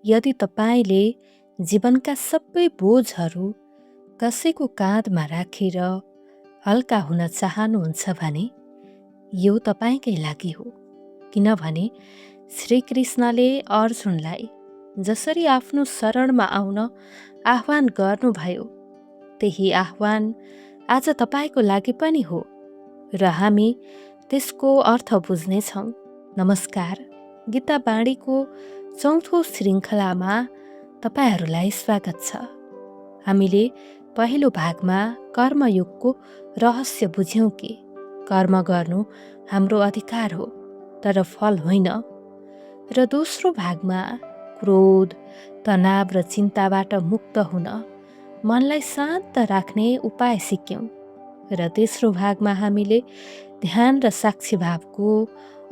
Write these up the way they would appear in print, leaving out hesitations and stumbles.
यदि तपाईँले जीवनका सबै बोझहरू कसैको काँधमा राखेर हल्का हुन चाहनुहुन्छ भने यो तपाईँकै लागि हो। किनभने श्रीकृष्णले अर्जुनलाई जसरी आफ्नो शरणमा आउन आह्वान गर्नुभयो त्यही आह्वान आज तपाईँको लागि पनि हो र हामी त्यसको अर्थ बुझ्नेछौँ। नमस्कार, गीता बाणीको चौथो श्रृङ्खलामा तपाईँहरूलाई स्वागत छ। हामीले पहिलो भागमा कर्मयोगको रहस्य बुझ्यौँ कि कर्म गर्नु हाम्रो अधिकार हो तर फल होइन, र दोस्रो भागमा क्रोध, तनाव र चिन्ताबाट मुक्त हुन मनलाई शान्त राख्ने उपाय सिक्यौँ, र तेस्रो भागमा हामीले ध्यान र साक्षी भावको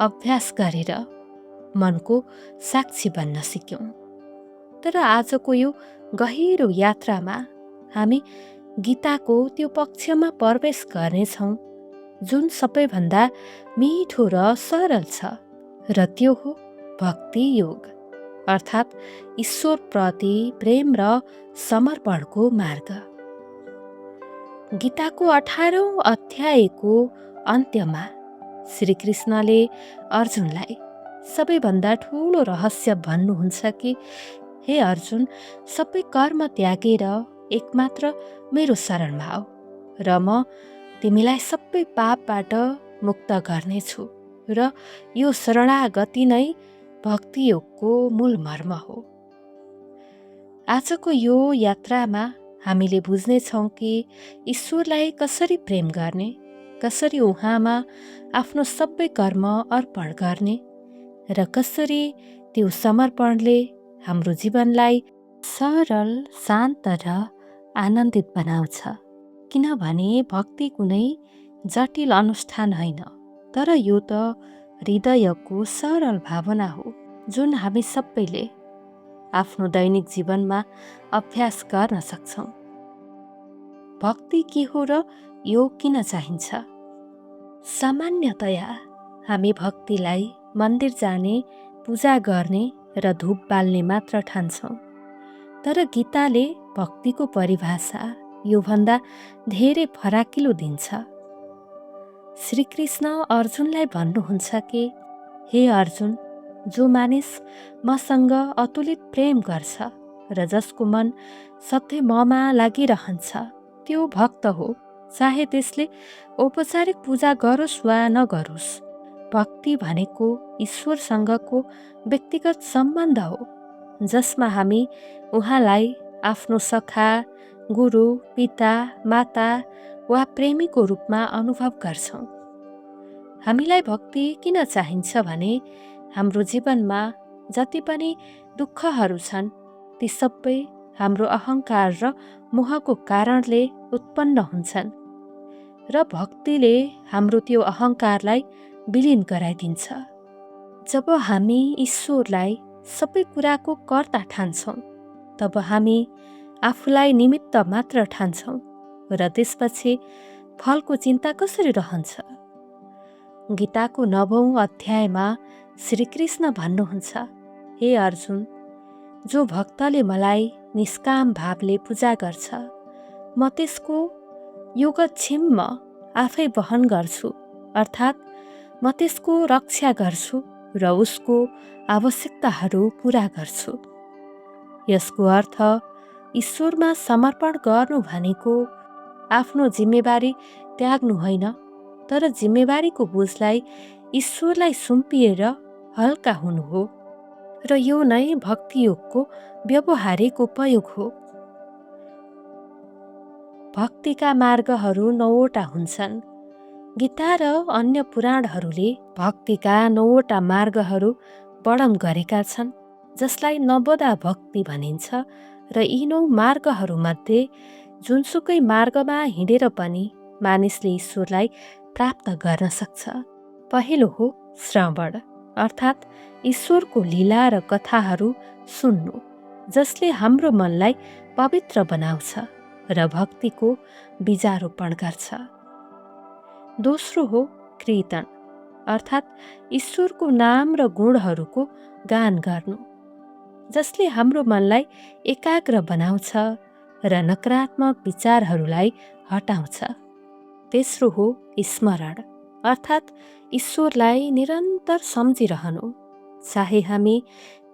अभ्यास गरेर मनको साक्षी बन्न सिक्यौँ। तर आजको यो गहिरो यात्रामा हामी गीताको त्यो पक्षमा प्रवेश गर्नेछौँ जुन सबैभन्दा मिठो र सरल छ, र त्यो हो भक्ति योग, अर्थात् ईश्वरप्रति प्रेम र समर्पणको मार्ग। गीताको 18औं अध्यायको अन्त्यमा श्रीकृष्णले अर्जुनलाई सबैभन्दा ठुलो रहस्य भन्नुहुन्छ कि हे अर्जुन, सबै कर्म त्यागेर एकमात्र मेरो शरणमा आऊ र म तिमीलाई सबै पापबाट मुक्त गर्नेछु, र यो शरणागति नै भक्तियोगको मूल मर्म हो। आजको यो यात्रामा हामीले बुझ्नेछौँ कि ईश्वरलाई कसरी प्रेम गर्ने, कसरी उहाँमा आफ्नो सबै कर्म अर्पण गर्ने, र कसरी त्यो समर्पणले हाम्रो जीवनलाई सरल, शान्त र आनन्दित बनाउँछ। किनभने भक्ति कुनै जटिल अनुष्ठान होइन, तर यो त हृदयको सरल भावना हो जुन हामी सबैले आफ्नो दैनिक जीवनमा अभ्यास गर्न सक्छौँ। भक्ति के हो र यो किन चाहिन्छ? सामान्यतया हामी भक्तिलाई मन्दिर जाने, पूजा गर्ने र धूप बाल्ने मात्र ठान्छौँ, तर गीताले भक्तिको परिभाषा योभन्दा धेरै फराकिलो दिन्छ। श्रीकृष्ण अर्जुनलाई भन्नुहुन्छ कि हे अर्जुन, जो मानिस मसँग अतुलित प्रेम गर्छ र जसको मन सधैँ ममा लागिरहन्छ त्यो भक्त हो, चाहे त्यसले औपचारिक पूजा गरोस् वा नगरोस्। भक्ति भनेको ईश्वरसँगको व्यक्तिगत सम्बन्ध हो जसमा हामी उहाँलाई आफ्नो सखा, गुरु, पिता, माता वा प्रेमीको रूपमा अनुभव गर्छौँ। हामीलाई भक्ति किन चाहिन्छ भने हाम्रो जीवनमा जति पनि दुःखहरू छन् ती सबै हाम्रो अहङ्कार र मोहको कारणले उत्पन्न हुन्छन्, र भक्तिले हाम्रो त्यो अहङ्कारलाई विलीन गराइदिन्छ। जब हामी ईश्वरलाई सबै कुराको कर्ता ठान्छौँ तब हामी आफूलाई निमित्त मात्र ठान्छौँ, र त्यसपछि फलको चिन्ता कसरी रहन्छ? गीताको 9औं अध्यायमा श्रीकृष्ण भन्नुहुन्छ, हे अर्जुन, जो भक्तले मलाई निष्काम भावले पूजा गर्छ म त्यसको योगक्षेम आफै वहन गर्छु, अर्थात् म त्यसको रक्षा गर्छु र उसको आवश्यकताहरू पूरा गर्छु। यसको अर्थ ईश्वरमा समर्पण गर्नु भनेको आफ्नो जिम्मेवारी त्याग्नु होइन, तर जिम्मेवारीको बोझलाई ईश्वरलाई सुम्पिएर हल्का हुनु हो, र यो नै भक्तियोगको व्यावहारिक उपयोग हो। भक्तिका मार्गहरू 9वटा हुन्छन्। गीता र अन्य पुराणहरूले भक्तिका 9वटा मार्गहरू वर्णन गरेका छन्, जसलाई नवदा भक्ति भनिन्छ, र यी 9 मार्गहरूमध्ये जुनसुकै मार्गमा हिँडेर पनि मानिसले ईश्वरलाई प्राप्त गर्न सक्छ। पहिलो हो श्रवण, अर्थात् ईश्वरको लीला र कथाहरू सुन्नु, जसले हाम्रो मनलाई पवित्र बनाउँछ र भक्तिको बीजारोपण गर्छ। दोस्रो हो कीर्तन, अर्थात् ईश्वरको नाम र गुणहरूको गान गर्नु। जसले हाम्रो मनलाई एकाग्र बनाउँछ र नकारात्मक विचारहरूलाई हटाउँछ। तेस्रो हो स्मरण, अर्थात् ईश्वरलाई निरन्तर सम्झिरहनु। चाहे हामी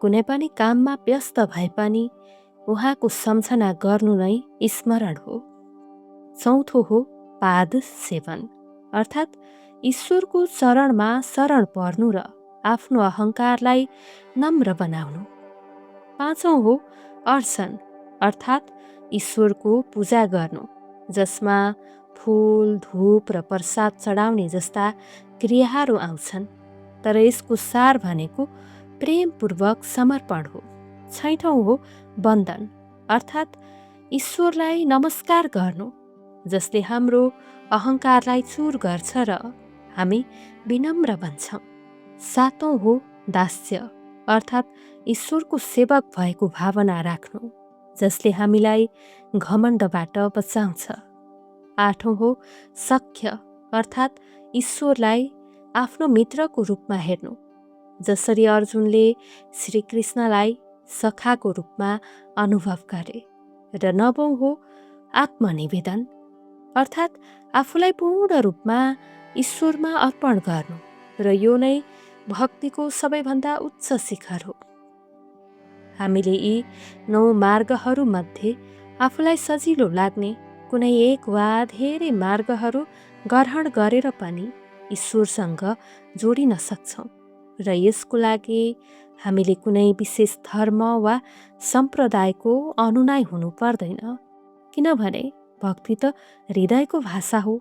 कुनै पनि काममा व्यस्त भए पनि उहाँको सम्झना गर्नु नै स्मरण हो। चौथो हो पाद सेवन, अर्थात् ईश्वरको चरणमा शरण पर्नु र आफ्नो अहङ्कारलाई नम्र बनाउनु। पाँचौं हो अर्चन, अर्थात् ईश्वरको पूजा गर्नु, जसमा फूल, धूप र प्रसाद चढाउने जस्ता क्रियाहरू आउँछन्। तर यसको सार भनेको प्रेमपूर्वक समर्पण हो। छैठौं हो वन्दन, अर्थात् ईश्वरलाई नमस्कार गर्नु, जसले हाम्रो अहङ्कारलाई चूर गर्छ र हामी विनम्र बन्छौँ। सातौं हो दास्य, अर्थात् ईश्वरको सेवक भएको भावना राख्नु, जसले हामीलाई घमण्डबाट बचाउँछ। आठौं हो सख्य, अर्थात् ईश्वरलाई आफ्नो मित्रको रूपमा हेर्नु, जसरी अर्जुनले श्रीकृष्णलाई सखाको रूपमा अनुभव गरे। र नवौं हो आत्मनिवेदन, अर्थात् आफूलाई पूर्ण रूपमा ईश्वरमा अर्पण गर्नु, र यो नै भक्तिको सबैभन्दा उच्च शिखर हो। हामीले यी 9 मार्गहरूमध्ये आफूलाई सजिलो लाग्ने कुनै एक वा धेरै मार्गहरू ग्रहण गरेर पनि ईश्वरसँग जोडिन सक्छौँ। र यसको लागि हामीले कुनै विशेष धर्म वा सम्प्रदायको अनुयायी हुनु पर्दैन, किनभने भक्ति त हृदयको भाषा हो।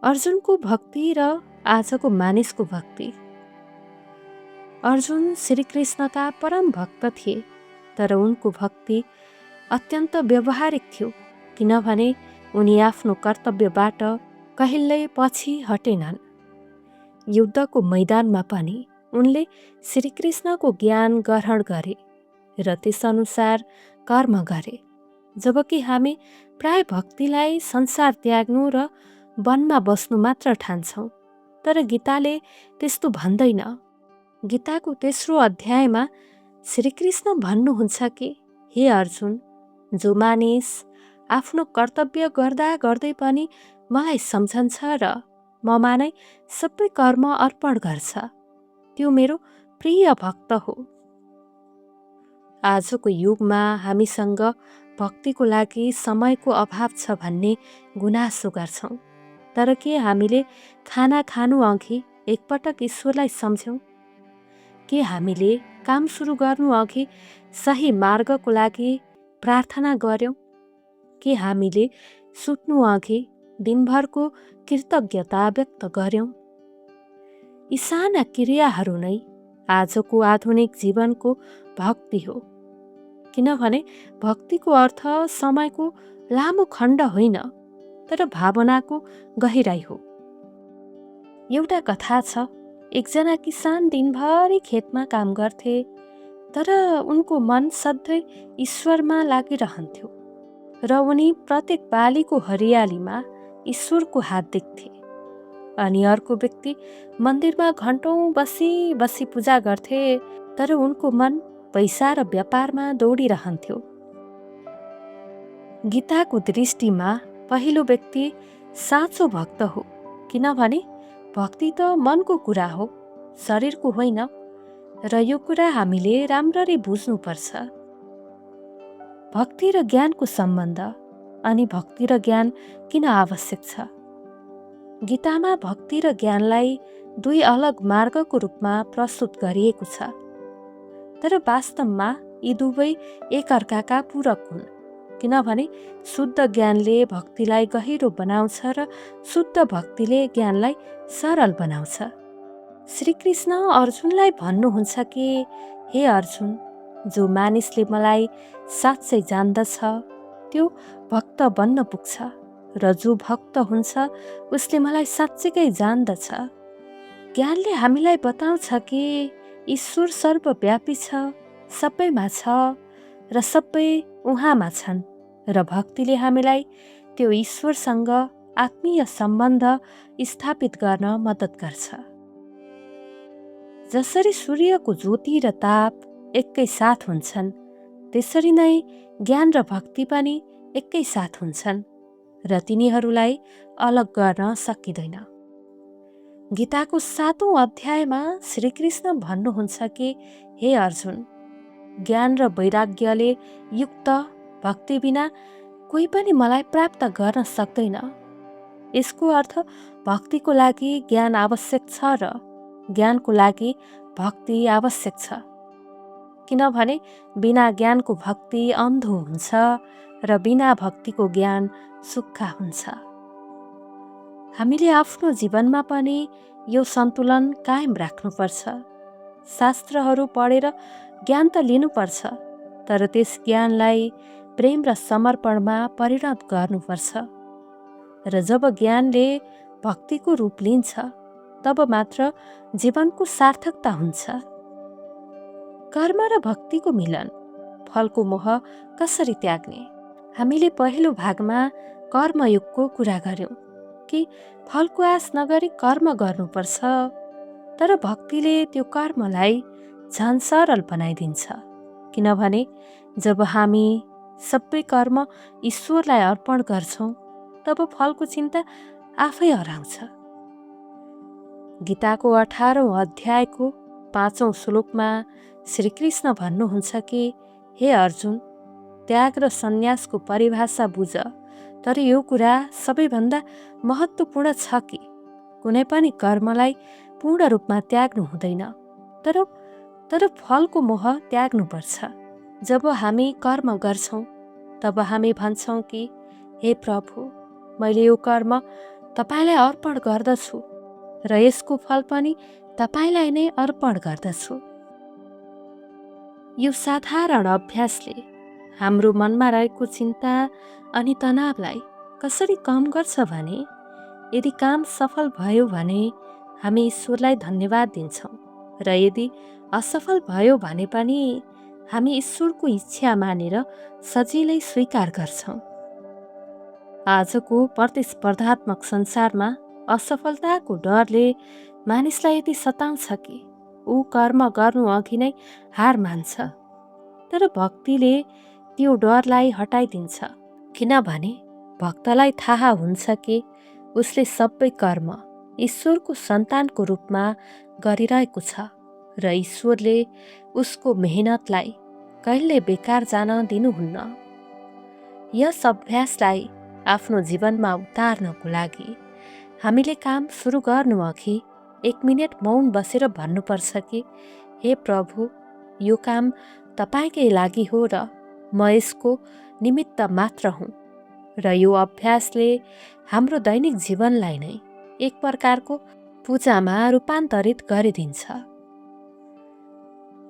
अर्जुनको भक्ति र आजको मानिसको भक्ति। अर्जुन श्रीकृष्णका परम भक्त थिए, तर उनको भक्ति अत्यन्त व्यवहारिक थियो, किनभने उनी आफ्नो कर्तव्यबाट कहिल्यै पछि हटेनन्। युद्धको मैदानमा पनि उनले श्रीकृष्णको ज्ञान ग्रहण गरे र त्यसअनुसार कर्म गरे। जबकि हामी प्राय भक्तिलाई संसार त्याग्नु र वनमा बस्नु मात्र ठान्छौँ, तर गीताले त्यस्तो भन्दैन। गीताको तेस्रो अध्यायमा श्रीकृष्ण भन्नुहुन्छ कि हे अर्जुन, जो मानिस आफ्नो कर्तव्य गर्दा गर्दै पनि मलाई सम्झन्छ र ममा नै सबै कर्म अर्पण गर्छ, त्यो मेरो प्रिय भक्त हो। आजको युगमा हामीसँग भक्तिको लागि समयको अभाव छ भन्ने गुनासो गर्छौँ। तर के हामीले खाना खानु अघि एकपटक ईश्वरलाई सम्झ्यौँ? के हामीले काम सुरु गर्नु अघि सही मार्गको लागि प्रार्थना गर्यौँ? के हामीले सुत्नु अघि दिनभरको कृतज्ञता व्यक्त गर्यौँ? यी साना क्रियाहरू नै आजको आधुनिक जीवनको भक्ति हो, किनभने भक्तिको अर्थ समयको लामो खण्ड होइन, तर भावनाको गहिराई हो। एउटा कथा छ, एकजना किसान दिनभरि खेतमा काम गर्थे, तर उनको मन सधैँ ईश्वरमा लागिरहन्थ्यो र उनी प्रत्येक बालीको हरियालीमा ईश्वरको हात देख्थे। अनि अर्को व्यक्ति मन्दिरमा घन्टौँ बसी बसी पूजा गर्थे, तर उनको मन पैसा र व्यापारमा दौडिरहन्थ्यो। गीताको दृष्टिमा पहिलो व्यक्ति साँचो भक्त हो, किनभने भक्ति त मनको कुरा हो, शरीरको होइन, र यो कुरा हामीले राम्ररी बुझ्नुपर्छ। भक्ति र ज्ञानको सम्बन्ध अनि भक्ति र ज्ञान किन आवश्यक छ? गीतामा भक्ति र ज्ञानलाई 2 अलग मार्गको रूपमा प्रस्तुत गरिएको छ, तर वास्तवमा यी दुवै एकअर्काका पूरक हुन्, किनभने शुद्ध ज्ञानले भक्तिलाई गहिरो बनाउँछ र शुद्ध भक्तिले ज्ञानलाई सरल बनाउँछ। श्रीकृष्ण अर्जुनलाई भन्नुहुन्छ कि हे अर्जुन, जो मानिसले मलाई साँच्चै जान्दछ त्यो भक्त बन्न पुग्छ, र जो भक्त हुन्छ उसले मलाई साँच्चैकै जान्दछ। ज्ञानले हामीलाई बताउँछ कि ईश्वर सर्वव्यापी छ, सबैमा छ र सबै उहाँमा छन्, र भक्तिले हामीलाई त्यो ईश्वरसँग आत्मीय सम्बन्ध स्थापित गर्न मद्दत गर्छ। जसरी सूर्यको ज्योति र ताप एकै साथ हुन्छन्, त्यसरी नै ज्ञान र भक्ति पनि एकै साथ हुन्छन् र तिनीहरूलाई अलग गर्न सकिँदैन। गीताको 7औं अध्यायमा श्रीकृष्ण भन्नुहुन्छ कि हे अर्जुन, ज्ञान र वैराग्यले युक्त भक्ति बिना कोही पनि मलाई प्राप्त गर्न सक्दैन। यसको अर्थ भक्तिको लागि ज्ञान आवश्यक छ र ज्ञानको लागि भक्ति आवश्यक छ, किनभने बिना ज्ञानको भक्ति अन्धो हुन्छ र बिना भक्तिको ज्ञान सुक्खा हुन्छ। हामीले आफ्नो जीवनमा पनि यो सन्तुलन कायम राख्नुपर्छ। शास्त्रहरू पढेर ज्ञान त लिनुपर्छ, तर त्यस ज्ञानलाई प्रेम र समर्पणमा परिणत गर्नुपर्छ। र जब ज्ञानले भक्तिको रूप लिन्छ, तब मात्र जीवनको सार्थकता हुन्छ। कर्म र भक्तिको मिलन, फलको मोह कसरी त्याग्ने? हामीले पहिलो भागमा कर्मयोगको कुरा गर्यौं कि फलको आश नगरी कर्म गर्नुपर्छ, तर भक्तिले त्यो कर्मलाई झन् सरल बनाइदिन्छ, किनभने जब हामी सबै कर्म ईश्वरलाई अर्पण गर्छौं, तब फलको चिन्ता आफै हराउँछ। गीताको 18औं अध्यायको 5औं श्लोकमा श्रीकृष्ण भन्नुहुन्छ कि हे अर्जुन, त्याग र सन्यासको परिभाषा बुझ, तर यो कुरा सबैभन्दा महत्त्वपूर्ण छ कि कुनै पनि कर्मलाई पूर्ण रूपमा त्याग्नु हुँदैन, तर फलको मोह त्याग्नुपर्छ। जब हामी कर्म गर्छौं, तब हामी भन्छौं कि हे प्रभु, मैले यो कर्म तपाईलाई अर्पण गर्दछु र यसको फल पनि तपाईलाई नै अर्पण गर्दछु। यो साधारण अभ्यासले हाम्रो मनमा रहेको चिन्ता अनि तनावलाई कसरी कम गर्छ भने, यदि काम सफल भयो भने हामी ईश्वरलाई धन्यवाद दिन्छौं र यदि असफल भयो भने पनि हामी ईश्वरको इच्छा मानेर सजिलै स्वीकार गर्छौं। आजको प्रतिस्पर्धात्मक संसारमा असफलताको डरले मानिसलाई यति सताउँछ कि ऊ कर्म गर्नु अघि नै हार मान्छ, तर भक्तिले त्यो डरलाई हटाइदिन्छ, किनभने भक्तलाई थाहा हुन्छ कि उसले सबै कर्म ईश्वरको सन्तानको रूपमा गरिरहेको छ र ईश्वरले उसको मेहनतलाई कहिल्यै बेकार जान दिनुहुन्न। यस अभ्यासलाई आफ्नो जीवनमा उतार्नको लागि हामीले काम सुरु गर्नु अघि 1 मिनेट मौन बसेर भन्नुपर्छ कि हे प्रभु, यो काम तपाईकै लागि हो र म यसको निमित्त मात्र हुँ। र यो अभ्यासले हाम्रो दैनिक जीवनलाई नै एक प्रकारको पूजामा रूपान्तरित गरिदिन्छ।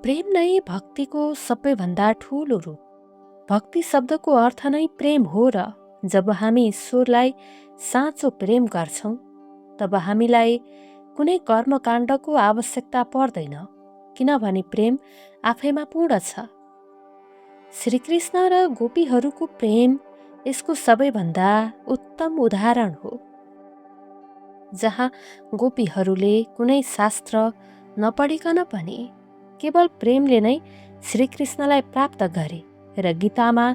प्रेम नै भक्तिको सबैभन्दा ठूलो रूप। भक्ति शब्दको अर्थ नै प्रेम हो र जब हामी ईश्वरलाई साँचो प्रेम गर्छौं, तब हामीलाई कुनै कर्मकाण्डको आवश्यकता पर्दैन, किनभने प्रेम आफैमा पूर्ण छ। श्रीकृष्ण र गोपीहरूको प्रेम यसको सबैभन्दा उत्तम उदाहरण हो, जहाँ गोपीहरूले कुनै शास्त्र नपढिकन पनि केवल प्रेमले नै श्रीकृष्णलाई प्राप्त गरे। र गीतामा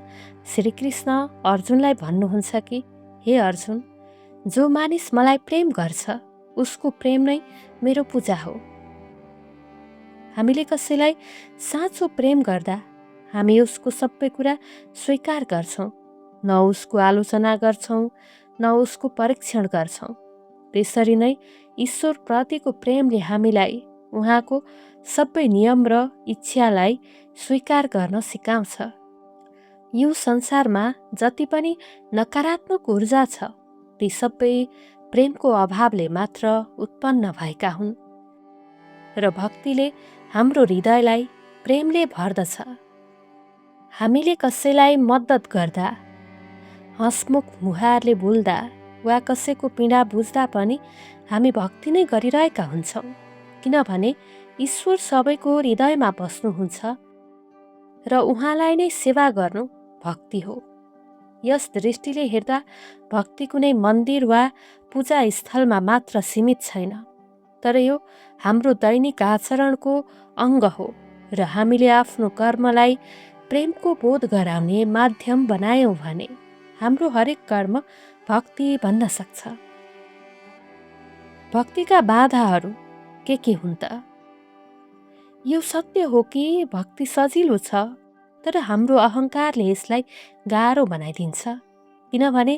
श्रीकृष्ण अर्जुनलाई भन्नुहुन्छ कि हे अर्जुन, जो मानिस मलाई प्रेम गर्छ, उसको प्रेम नै मेरो पूजा हो। हामीले कसैलाई साँचो प्रेम गर्दा हामी उसको सबै कुरा स्वीकार गर्छौं, न उसको आलोचना गर्छौं, न उसको परीक्षण गर्छौं। त्यसरी नै ईश्वर प्रतिको प्रेमले हामीलाई उहाँको सबै नियम र इच्छालाई स्वीकार गर्न सिकाउँछ। यो संसारमा जति पनि नकारात्मक ऊर्जा छ, ती सबै प्रेमको अभावले मात्र उत्पन्न भएका हुन् र भक्तिले हाम्रो हृदयलाई प्रेमले भर्दछ। हामीले कसैलाई मद्दत गर्दा, हँसमुख मुहारले बोल्दा वा कसैको पीडा बुझ्दा पनि हामी भक्ति नै गरिरहेका हुन्छौं, किनभने ईश्वर सबैको हृदयमा बस्नुहुन्छ र उहाँलाई नै सेवा गर्नु भक्ति हो। यस दृष्टिले हेर्दा भक्ति कुनै मन्दिर वा पूजा स्थलमा मात्र सीमित छैन, तर यो हाम्रो दैनिक आचरणको अङ्ग हो र हामीले आफ्नो कर्मलाई प्रेमको बोध गराउने माध्यम बनायौँ भने हाम्रो हरेक कर्म भक्ति बन्न सक्छ। भक्तिका बाधाहरू के हुन् त? यो सत्य हो कि भक्ति सजिलो छ, तर हाम्रो अहङ्कारले यसलाई गाह्रो बनाइदिन्छ। किनभने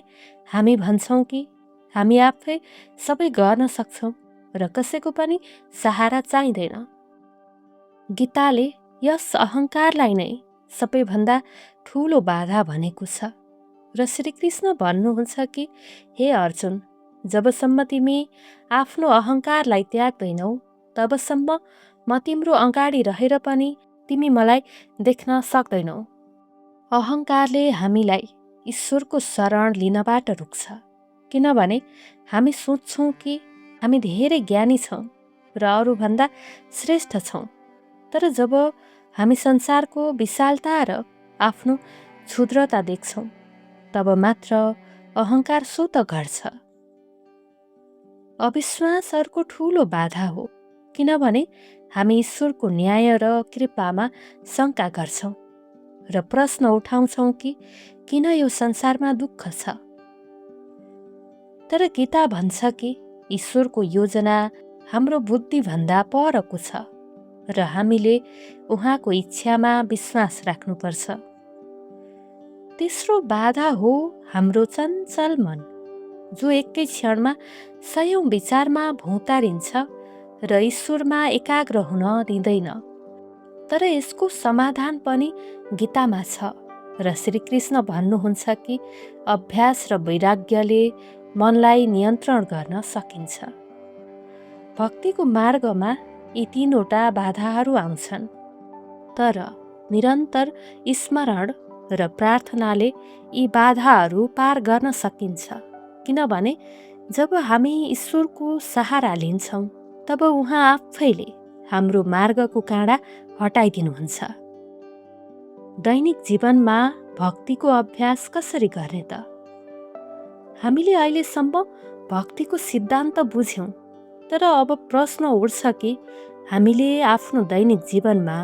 हामी भन्छौँ कि हामी आफै सबै गर्न सक्छौँ र कसैको पनि सहारा चाहिँदैन। गीताले यस अहङ्कारलाई नै सबैभन्दा ठुलो बाधा भनेको छ र श्रीकृष्ण भन्नुहुन्छ कि हे अर्जुन, जबसम्म तिमी आफ्नो अहङ्कारलाई त्याग्दैनौ तबसम्म म तिम्रो अगाडि रहेर पनि तिमी मलाई देख्न सक्दैनौ। अहङ्कारले हामीलाई ईश्वरको शरण लिनबाट रोक्छ, किनभने हामी सोच्छौँ कि हामी धेरै ज्ञानी छौँ र अरूभन्दा श्रेष्ठ छौँ। तर जब हामी संसारको विशालता र आफ्नो क्षुद्रता देख्छौँ तब मात्र अहङ्कार स्वत घट्छ। अविश्वास अर्को ठुलो बाधा हो, किनभने हामी ईश्वरको न्याय र कृपामा शङ्का गर्छौँ र प्रश्न उठाउँछौँ कि किन यो संसारमा दुःख छ। तर गीता भन्छ कि ईश्वरको योजना हाम्रो बुद्धिभन्दा परको छ र हामीले उहाँको इच्छामा विश्वास राख्नुपर्छ। तेस्रो बाधा हो हाम्रो चञ्चल मन, जो एकै क्षणमा सयौं विचारमा भौँतारिन्छ र ईश्वरमा एकाग्र हुन दिँदैन। तर यसको समाधान पनि गीतामा छ र श्रीकृष्ण भन्नुहुन्छ कि अभ्यास र वैराग्यले मनलाई नियन्त्रण गर्न सकिन्छ। भक्तिको मार्गमा यी तीनवटा बाधाहरू आउँछन्, तर निरन्तर स्मरण र प्रार्थनाले यी बाधाहरू पार गर्न सकिन्छ। किनभने जब हामी ईश्वरको सहारा लिन्छौँ तब उहाँ आफैले हाम्रो मार्गको काँडा हटाइदिनुहुन्छ। दैनिक जीवनमा भक्तिको अभ्यास कसरी गर्ने त? हामीले अहिलेसम्म भक्तिको सिद्धान्त बुझ्यौँ, तर अब प्रश्न उठ्छ कि हामीले आफ्नो दैनिक जीवनमा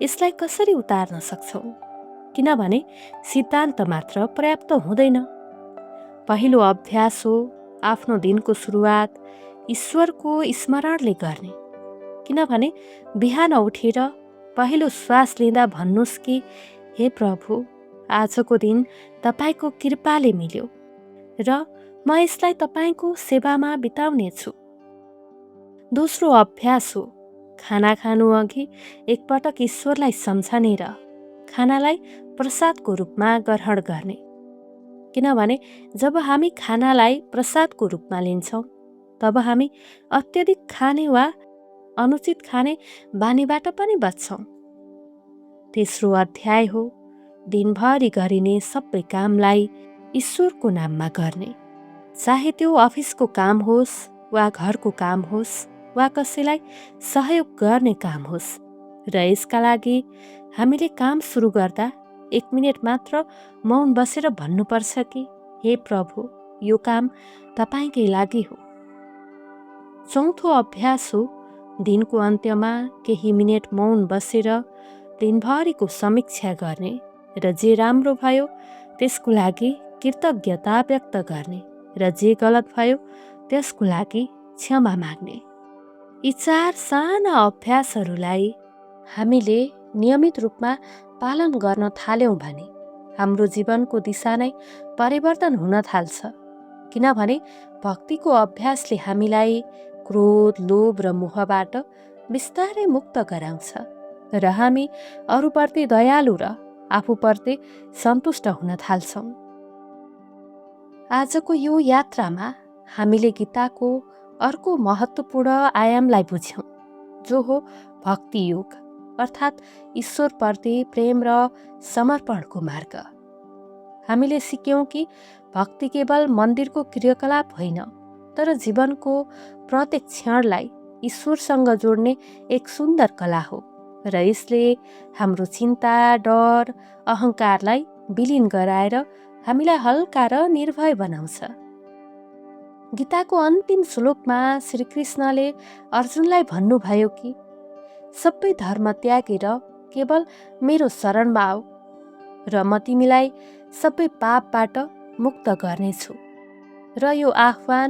यसलाई कसरी उतार्न सक्छौँ? किनभने सिद्धान्त मात्र पर्याप्त हुँदैन। पहिलो अभ्यास हो आफ्नो दिनको सुरुवात ईश्वरको स्मरणले गर्ने। किनभने बिहान उठेर पहिलो श्वास लिँदा भन्नुहोस् कि हे प्रभु, आजको दिन तपाईँको कृपाले मिल्यो र म यसलाई तपाईँको सेवामा बिताउनेछु। दोस्रो अभ्यास हो खाना खानु अघि एकपटक ईश्वरलाई सम्झने र खानालाई प्रसादको रूपमा ग्रहण गर्ने। किनभने जब हामी खानालाई प्रसादको रूपमा लिन्छौँ तब हामी अत्यधिक खाने वा अनुचित खाने बानीबाट पनि बच्छौँ। तेस्रो अध्याय हो दिनभरि गरिने सबै कामलाई ईश्वरको नाममा गर्ने। चाहे त्यो अफिसको काम होस् वा घरको काम होस् वा कसैलाई सहयोग गर्ने काम होस्। र यसका लागि हामीले काम सुरु गर्दा 1 मिनेट मात्र मौन बसेर भन्नुपर्छ कि हे प्रभु, यो काम तपाईँकै लागि हो। चौथो अभ्यास हो दिनको अन्त्यमा केही मिनेट मौन बसेर दिनभरिको समीक्षा गर्ने र जे राम्रो भयो त्यसको लागि कृतज्ञता व्यक्त गर्ने र जे गलत भयो त्यसको लागि क्षमा माग्ने। यी 4 साना अभ्यासहरूलाई हामीले नियमित रूपमा पालन गर्न थाल्यौँ भने हाम्रो जीवनको दिशा नै परिवर्तन हुन थाल्छ। किनभने भक्तिको अभ्यासले हामीलाई क्रोध, लोभ र मोहबाट बिस्तारै मुक्त गराउँछ र हामी अरूप्रति दयालु र आफूप्रति सन्तुष्ट हुन थाल्छौँ। आजको यो यात्रामा हामीले गीताको अर्को महत्त्वपूर्ण आयामलाई बुझ्यौँ, जो हो भक्ति योग, अर्थात् ईश्वरप्रति प्रेम र समर्पणको मार्ग। हामीले सिक्यौँ कि भक्ति केवल मन्दिरको क्रियाकलाप होइन, तर जीवनको प्रत्येक क्षणलाई ईश्वरसँग जोड्ने एक सुन्दर कला हो र यसले हाम्रो चिन्ता, डर, अहङ्कारलाई विलीन गराएर हामीलाई हल्का र निर्भय बनाउँछ। गीताको अन्तिम श्लोकमा श्रीकृष्णले अर्जुनलाई भन्नुभयो कि सबै धर्म त्यागेर केवल मेरो शरणमा आऊ र म तिमीलाई सबै पापबाट मुक्त गर्नेछु। र यो आह्वान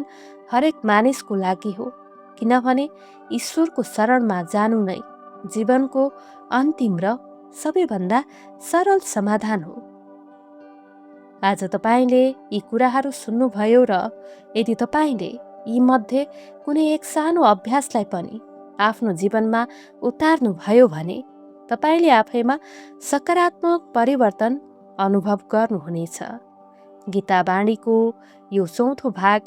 हरेक मानिसको लागि हो, किनभने ईश्वरको शरणमा जानु नै जीवनको अन्तिम र सबैभन्दा सरल समाधान हो। आज तपाईँले यी कुराहरू सुन्नुभयो र यदि तपाईँले यी मध्ये कुनै एक सानो अभ्यासलाई पनि आफ्नो जीवनमा उतार्नुभयो भने तपाईँले आफैमा सकारात्मक परिवर्तन अनुभव गर्नुहुनेछ। गीता वाणीको यो 4थो भाग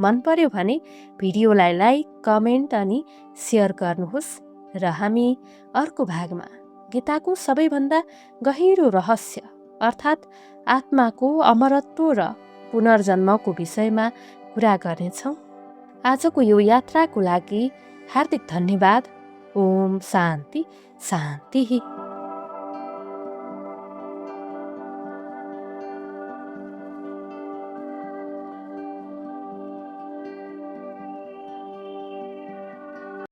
मन पर्यो भने भिडियोलाई लाइक, कमेन्ट अनि सेयर गर्नुहोस् र हामी अर्को भागमा गीताको सबैभन्दा गहिरो रहस्य अर्थात् आत्माको अमरत्व र पुनर्जन्मको विषयमा कुरा गर्नेछौँ। आजको यो यात्राको लागि हार्दिक धन्यवाद। ओम शान्ति शान्ति।